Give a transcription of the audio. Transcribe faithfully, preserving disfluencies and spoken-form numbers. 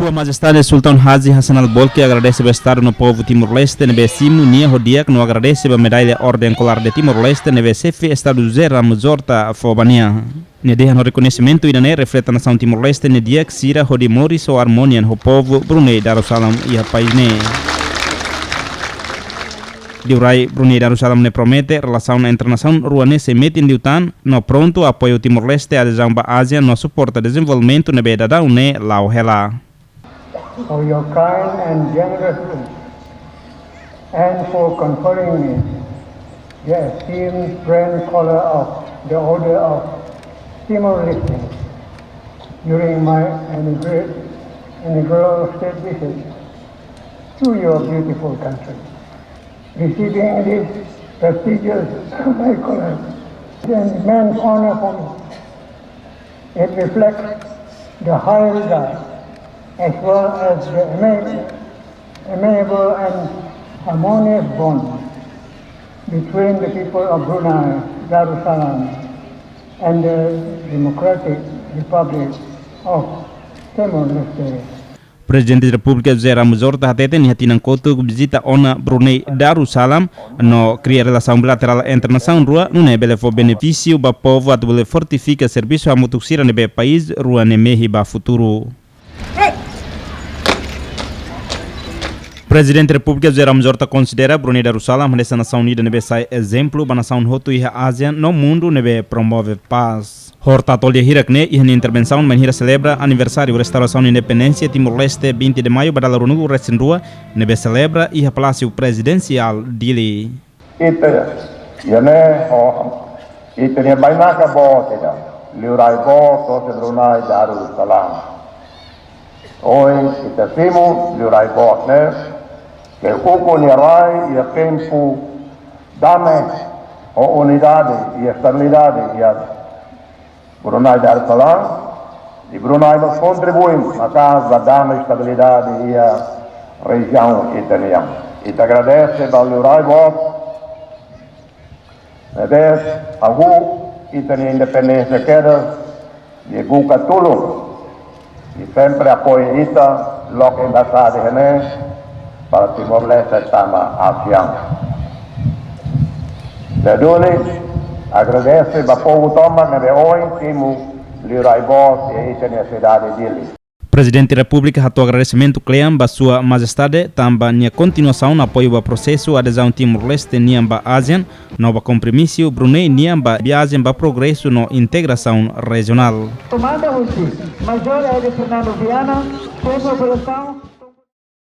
Sua Majestade Sultan Haji Hassan Al Bolkiah agradese ba Estadu no povu Timor-Leste ne'ebé simu nia ho di'ak no agradese ba medalla Orden Kolar de Timor-Leste ne'ebé Xefe Estadu José Ramos Horta fó ba nia. Nia dehan ho rekoñesimentu ida-ne'e refleta nasaun Timor-Leste nia di'ak sira hodi moris ho armonia ho povu Brunei Darussalam iha país ne'e. Liurai Brunei Darussalam ne'e promete relasaun entre nasaun rua ne'e sei metin liután no prontu apoiu Timor-Leste adezaun ba ASEAN no suporta dezenvolvimentu ne'ebé daudaun ne'e la'o hela. For your kind and generous wish, and for conferring me the esteemed Grand Collar of the Order of Timor-Leste during my inaugural state visit to your beautiful country. Receiving this prestigious collar is an immense honor for me. It reflects the high regard as well as the ami-, amiable and harmonious bond between the people of Brunei Darussalam and the Democratic Republic of Timor-Leste. Prezidente Repúblika José Ramos Horta hateten iha tinan kotuk vizita ona Brunei Darussalam no kria relasaun bilaterál entre nasaun rua, nune'e bele fó benefísiu ba povu atu bele fortifika servisu hamutuk sira ne'ebé país rua ne'e mehi ba futuru. Prezidente Repúblika José Ramos Horta konsidera Brunei Darussalam hanesan nasaun ida ne'ebé sai ezemplu ba nasaun hotu iha ASEAN no mundu ne'ebé promove pás. Horta hato'o lia hirak ne'e iha nia intervensaun bainhira selebra aniversáriu restaurasaun independénsia Timor-Leste vinte de maio ba dala ruanulu resin rua ne'ebé selebra iha Palásiu Prezidensiál Dili. Ita, iha ne'e, ho, ita-nia bainaka boot ida, Liurai Boot hosi Brunei Darussalam. Ohin ita simu Liurai Boot ne'e, ke ukun nia rai iha tempu dame ho unidade iha estabilidade iha Brunei Darussalam, i Brunei mós kontribui maka'as ba dame estabilidade iha rejiaun ita-nian. Ita agradese ba Liurai Boot, ne'ebé hahú ita-nia independénsia kedas, nia buka tulun, i sempre apoia ita, loke embaixada iha ne'e, para Timor-Leste tama ASEAN. Ita duni agradese ba povu tomak ne'ebé ohin simu Liurai Boot iha ita-nia sidade Dili. Prezidente Repúblika hato'o agradesimentu kle'an ba Sua Majestade, tanba nia kontinuasaun apoiu ba prosesu adezaun Timor-Leste nian ba ASEAN, no ba kompromisu Brunei nian ba viajen ba progresu no integrasaun rejionál. Tomada husi Major Edi Fernando Viana, Xefe Operasaun.